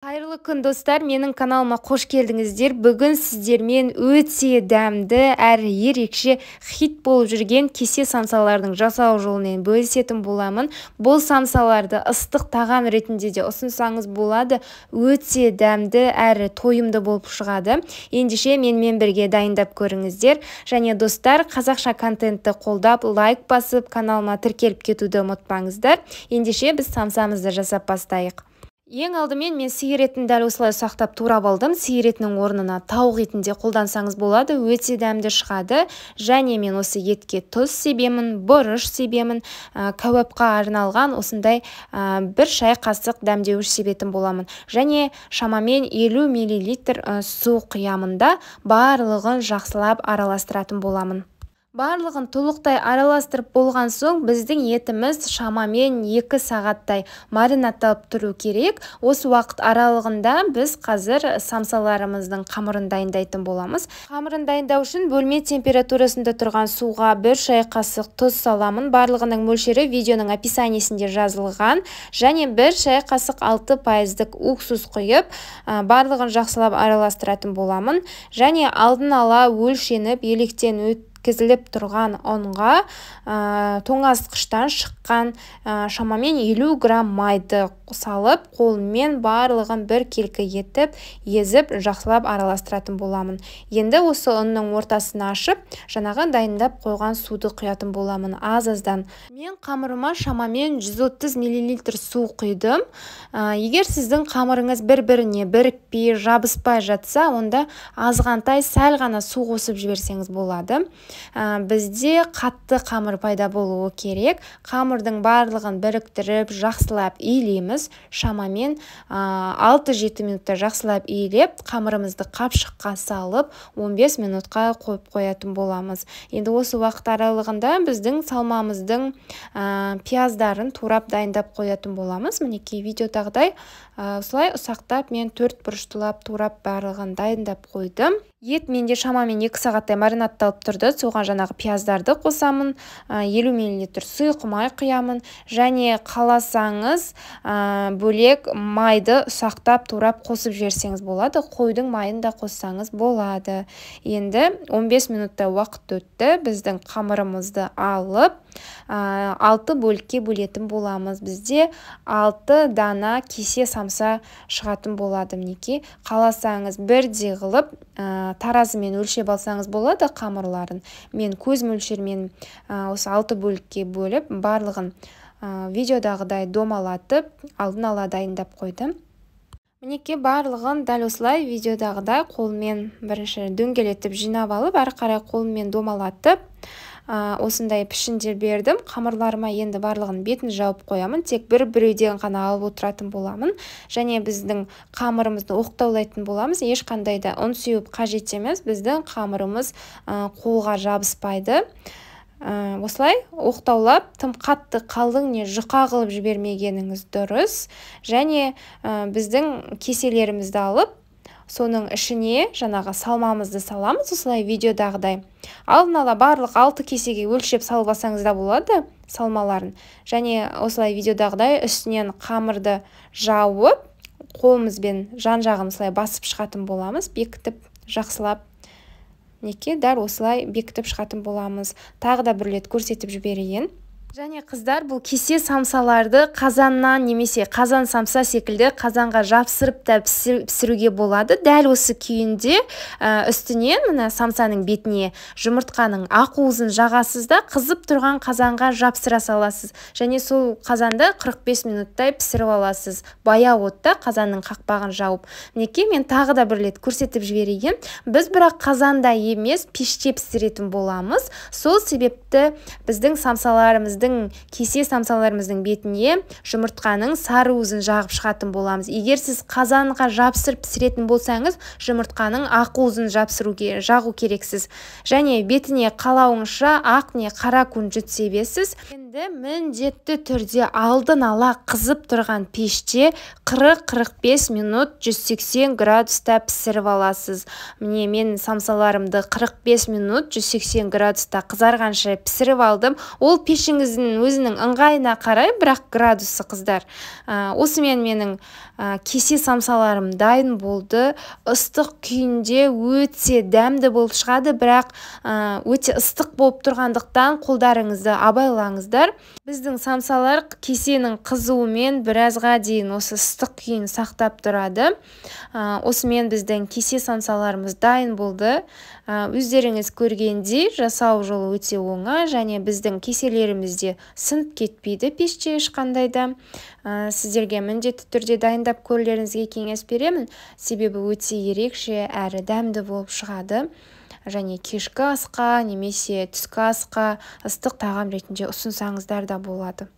Қайырлы күн, достар, менің каналыма қош келдіңіздер. Бүгін сіздермен өте дәмді әрі ерекше хит болып жүрген кесе самсалардың жасау жолымен бөлісетін боламын. Бұл самсаларды ыстық тағам ретінде де ұсынсаңыз болады. Өте дәмді әрі тойымды болып шығады. Ендеше менімен бірге дайындап көріңіздер. Және, достар, қазақша контентті қолдап, лайк басып, каналыма тіркеліп кетуді ұмытпаңыздар. Ендеше біз самсамызды жасап бастайық. Ең алдымен мен сиыр етін дәл осылай ұсақтап турап алдым. Сиыр етінің орнына тауық етін де қолдансаңыз болады, өте дәмді шығады. Және мен осы етке тұз себемін, бұрыш себемін, кәуапқа арналған осындай бір шай қасық дәмдеуіш себетін боламын. Және шамамен 50 миллилитр су құямын да, барлығын жақсылап араластыратын боламын. Барлығын толықтай араластырып болған соң, біздің етіміз шамамен 2 сағаттай маринадталып тұру керек. Осы уақыт аралығында біз қазір самсаларымыздың қамырын дайындайтын боламыз. Қамырын дайындау үшін бөлме температурасында тұрған суға 1 шай қасық тұз саламын. Барлығының мөлшері видеоның описаниесінде жазылған. Және 1 шай қасық 6%-дік уксус құйып, барлығын жақсылап араластыратын боламын. Және алдын ала өлшеніп, електен өткізіліп тұрған ұнға тоңазытқыштан шыққан шамамен 50 грамм майды салып, қолыммен барлығын бір келкі етіп, езіп, жақсылап араластыратын боламын. Енді осы ұнның ортасын ашып, жаңағы дайындап қойған суды құятын боламын аз-аздан. Мен қамырыма шамамен 130 миллилитр су құйдым. Егер сіздің қамырыңыз бір-біріне бірікпей, жабыспай жатса, онда азғантай сәл ғана су қосып жіберсеңіз болады. Бізде қатты қамыр пайда болуы керек. Қамырдың барлығын біріктіріп, жақсылап илейміз. Шамамен 6-7 минутта жақсылап илеп, қамырымызды қапшыққа салып, 15 минутқа қойып қоятын боламыз. Енді осы уақыт аралығында біздің салмамыздың пияздарын турап дайындап қоятын боламыз. Мінекей, видеодағыдай осылай ұсақтап мен 4 бұрыштылап турап барлығын дайындап қойдым. Ет менде шамамен 2 сағаттай маринадталып тұрды. Соған жаңағы пияздарды қосамын, 50 миллилитр сұйық май құямын. Және қаласаңыз бөлек майды ұсақтап турап қосып жіберсеңіз болады. Қойдың майын да қоссаңыз болады. Енді 15 минуттай уақыт өтті. Біздің қамырымызды алып, 6 бөлікке бөлетін боламыз. Бізде 6 дана кесе самса шығатын болады. Мінекей, қаласаңыз бірдей қылып таразымен өлшеп алсаңыз болады қамырларын. Мен көз мөлшермен осы 6 бөлікке бөліп, барлығын видеодағыдай домалатып, алдын ала дайындап қойдым. Мінекей, барлығын дәл осылай видеодағыдай қолмен бірінші дөңгелетіп жинап алып, әрі қарай қолмен домалатып, осындай пішіндер бердім. Қамырларыма енді барлығын бетін жауып қоямын. Тек бір-біреуден ғана алып отыратын боламын. Және біздің қамырымызды оқтаулайтын боламыз. Ешқандай да ұн сеуіп қажет емес. Біздің қамырымыз қолға жабыспайды. Осылай оқтаулап, тым қатты қалың не жұқа қылып жібермегеніңіз дұрыс. Және біздің кеселерімізді алып, соның ішіне жаңағы салмамызды саламыз, осылай видеодағыдай. Алдын ала барлық 6 кесеге өлшеп салып алсаңыз да болады салмаларын. Және осылай видеодағыдай үстінен қамырды жауып, қолымызбен жан-жағын осылай басып шығатын боламыз, бекітіп жақсылап. Мінекей, дәл осылай бекітіп шығатын боламыз. Тағы да бір рет көрсетіп жіберейін. Және, қыздар, бұл кесе самсаларды қазаннан немесе қазан самса секілді қазанға жапсырып та пісіруге болады. Дәл осы күйінде үстінен мына самсаның бетіне жұмыртқаның ақуызын жағасыз да, қызып тұрған қазанға жапсыра саласыз. Және сол қазанда 45 минуттай пісіріп аласыз. Баяу отта қазанның қақпағын жауып. Мінекей, мен тағы да бір рет көрсетіп жіберейін. Біз бірақ қазанда емес, пеште пісіретін боламыз. Сол себепті біздің самсаларымыз, кесе самсаларымыздың бетіне жұмыртқаның сары уызын жағып шығатын боламыз. Егер сіз қазанға жапсырып пісіретін болсаңыз, жұмыртқаның ақ уызын жағу керексіз. Және бетіне қалауыңызша ақ не қара күнжіт себесіз. Енді міндетті түрде алдын ала қызып тұрған пеште 40-45 минут 180 градуста пісіріп аласыз. Міне, мен самсаларымды 45 минут 180 градуста қызарғанша пісіріп алдым. Ол пешіңіздің өзінің ыңғайына қарай, бірақ градусы, қыздар. Осымен менің кесе самсаларым дайын болды. Ыстық күйінде өте дәмді болып шығады, бірақ өте ыстық болып тұрғандықтан қолдарыңызды абайлаңыздар. Біздің самсалар кесенің қызуымен біразға дейін осы ыстық күйін сақтап тұрады. Осымен біздің кесе самсаларымыз дайын болды. Өздеріңіз көргендей, жасау жолы өте оңай және біздің кеселеріміз де сынып кетпейді пеште ешқандай да. Сіздерге міндетті түрде дайындап көрулеріңізге кеңес беремін, себебі өте ерекше әрі дәмді болып шығады. Және кешкі асқа немесе түскі асқа ыстық тағам ретінде ұсынсаңыздар да болады.